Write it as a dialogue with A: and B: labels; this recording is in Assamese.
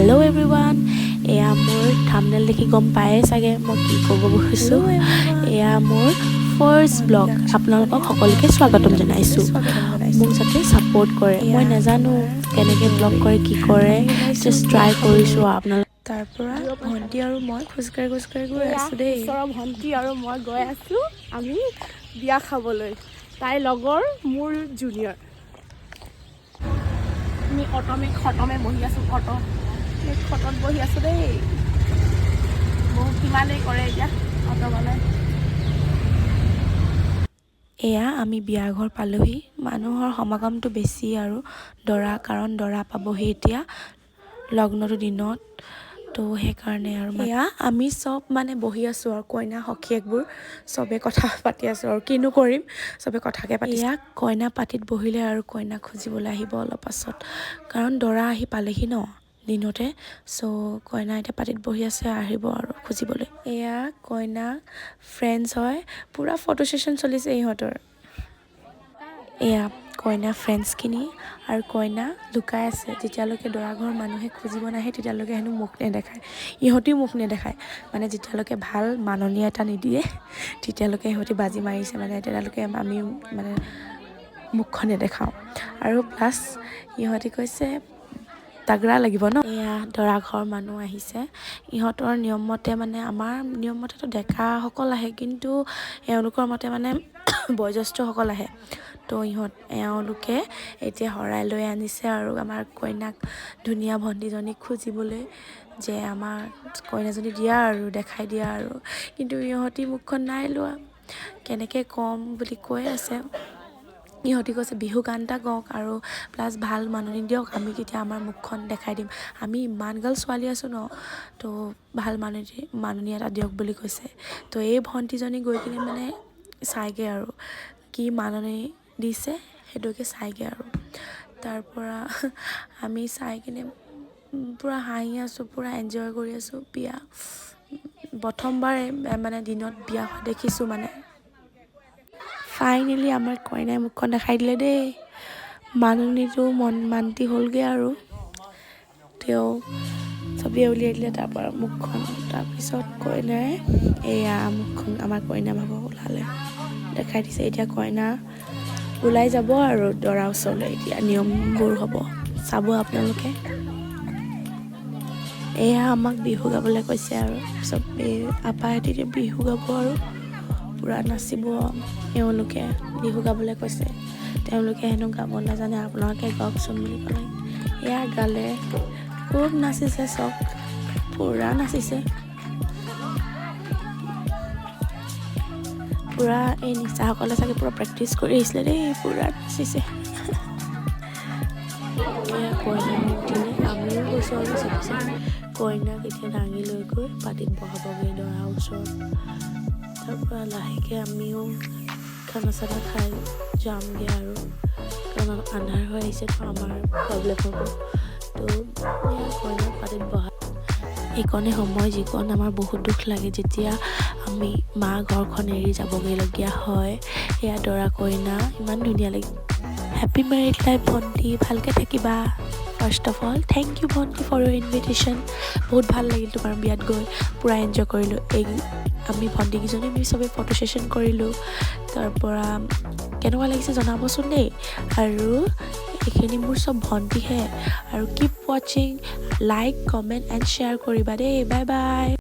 A: হেল্ল' এভৰিৱান, এয়া মোৰ থামনেল দেখি গম পায়ে চাগে মই কি ক'ব গৈছোঁ। এয়া মোৰ ফাৰ্ষ্ট ব্লগ। আপোনালোকক সকলোকে স্বাগতম জনাইছোঁ। মোক যাতে ছাপোৰ্ট কৰে। মই নাজানো কেনেকৈ ব্লগ কৰে, কি কৰে, জাষ্ট ট্ৰাই কৰিছোঁ আপোনালোক।
B: তাৰ পৰা ভণ্টি আৰু মই খোজকাঢ়ি খোজকাঢ়ি গৈ আছোঁ দেই।
C: ওচৰৰ ভণ্টি আৰু মই গৈ আছোঁ আমি বিয়া খাবলৈ। তাইৰ লগৰ, মোৰ জুনিয়ৰ। আমি অট' মে খটমে বহি আছোঁ। অট' খটত বহি আছোঁ দেই। বহুত কিমানেই কৰে এতিয়া অট'ৱালাই।
B: এয়া আমি বিয়া ঘৰ পালোহি। মানুহৰ সমাগমটো বেছি আৰু দৰা, কাৰণ দৰা পাবহি এতিয়া, লগ্নটো দিনত, তো সেইকাৰণে। আৰু এয়া আমি চব মানে বহি আছোঁ আৰু কইনা সখীয়েকবোৰ চবে কথা পাতি আছোঁ আৰু কিনো কৰিম, চবে কথাকে পাতি। এয়া কইনা পাতিত বহিলে আৰু কইনা খুজিবলৈ আহিব অলপ পাছত, কাৰণ দৰা আহি পালেহি ন দিনতে। চ' কইনা এতিয়া পাতিত বহি আছে, আহিব আৰু খুজিবলৈ। এয়া কইনা ফ্ৰেণ্ডছ হয়, পূৰা ফটো ছেশ্যন চলিছে ইহঁতৰ। এয়া কইনা ফ্ৰেণ্ডছখিনি আৰু কইনা লুকাই আছে। যেতিয়ালৈকে দৰা ঘৰৰ মানুহে খুজিব নাহে, তেতিয়ালৈকে হেনো মুখ নেদেখায়। ইহঁতিও মুখ নেদেখায়। মানে যেতিয়ালৈকে ভাল মাননি এটা নিদিয়ে, তেতিয়ালৈকে ইহঁতি বাজি মাৰিছে, মানে তেতিয়ালৈকে আমি মানে মুখখন নেদেখাওঁ। আৰু প্লাছ ইহঁতি কৈছে তাগৰা লাগিব ন। এয়া দৰা ঘৰৰ মানুহ আহিছে। ইহঁতৰ নিয়ম মতে, মানে আমাৰ নিয়ম মতেতো ডেকাসকল আহে, কিন্তু এওঁলোকৰ মতে মানে বয়োজ্যেষ্ঠসকল আহে। তো এওঁলোকে এতিয়া শৰাই লৈ আনিছে আৰু আমাৰ কইনাক, ধুনীয়া ভণ্টিজনীক খুজিবলৈ যে আমাৰ কইনাজনী দিয়া আৰু দেখাই দিয়া আৰু। কিন্তু ইহঁতি মুখখন নাই লোৱা। কেনেকৈ ক'ম বুলি কৈ আছে। ইহঁতি কৈছে বিহু গান এটা গাওক আৰু প্লাছ ভাল মাননি দিয়ক, আমি তেতিয়া আমাৰ মুখখন দেখাই দিম। আমি ইমান গাল ছোৱালী আছোঁ ন, তো ভাল মাননি এটা দিয়ক বুলি কৈছে। তো এই ভণ্টিজনী গৈ কিনে মানে চাইগৈ আৰু কি মাননি দিছে সেইটোকে চাইগৈ। আৰু তাৰপৰা আমি চাই কিনে পূৰা হাঁহি আছোঁ, পূৰা এনজয় কৰি আছোঁ। বিয়া প্ৰথমবাৰ মানে দিনত বিয়া হোৱা দেখিছোঁ। মানে ফাইনেলি আমাৰ কইনাই মুখখন দেখাই দিলে দেই। মাননিটো মন মান্তি হ'লগৈ আৰু তেওঁ চবেই উলিয়াই দিলে তাৰপৰা মুখখন। তাৰপিছত কইনাই এয়া মুখখন আমাৰ কইনা ভাগৰ ওলালে, দেখাই দিছে। এতিয়া কইনা ওলাই যাব আৰু দৰা ওচৰলৈ। এতিয়া নিয়মবোৰ হ'ব, চাব আপোনালোকে। এয়া আমাক বিহু গাবলৈ কৈছে আৰু চবেই আপাহঁতি এতিয়া বিহু গাব আৰু পূৰা নাচিব। এওঁলোকে বিহু গাবলৈ কৈছে। তেওঁলোকে হেনো গাব নাজানে, আপোনালোকে গাওকচোন বুলি ক'লে। এয়া গালে, খুব নাচিছে, চব পূৰা নাচিছে পূৰা। এই নিচাসকলে চাগে পূৰা প্ৰেক্টিচ কৰি আহিছিলে দেই, পূৰা নাচিছে। এয়া কইনা মুখ দিলে, আমিও গৈছোঁ আৰু পিছে পিছে। কইনাক এতিয়া দাঙি লৈ গৈ পাতিত বহাবগৈ দৰাৰ ওচৰত। তাৰপৰা লাহেকৈ আমিও খানা চানা খাই যামগৈ আৰু, কাৰণ আন্ধাৰ হৈ আহিছে, তো আমাৰ প্ৰব্লেম হ'ব। তো এয়া কইনাক পাতিত বহা এইকণে সময় যিকণ আমাৰ বহুত দুখ লাগে, যেতিয়া আমি মা ঘৰখন এৰি যাবগৈ লগীয়া হয়। এয়া দৰা কইনা ইমান ধুনীয়া লাগে। হেপ্পী মেৰিড লাইফ ভণ্টি, ভালকৈ থাকিবা। First of all, thank you ভণ্টি ফৰ your invitation. বহুত ভাল লাগিল তোমাৰ বিয়াত গৈ, পূৰা এনজয় কৰিলোঁ। এই আমি ভণ্টিকেইজনী আমি চবেই ফটো ছেশ্যন কৰিলোঁ। তাৰপৰা কেনেকুৱা লাগিছে জনাবচোন দেই। আৰু এইখিনি মোৰ চব ভণ্টিহে। আৰু keep watching, like, comment and share কৰিবা দেই। Bye bye.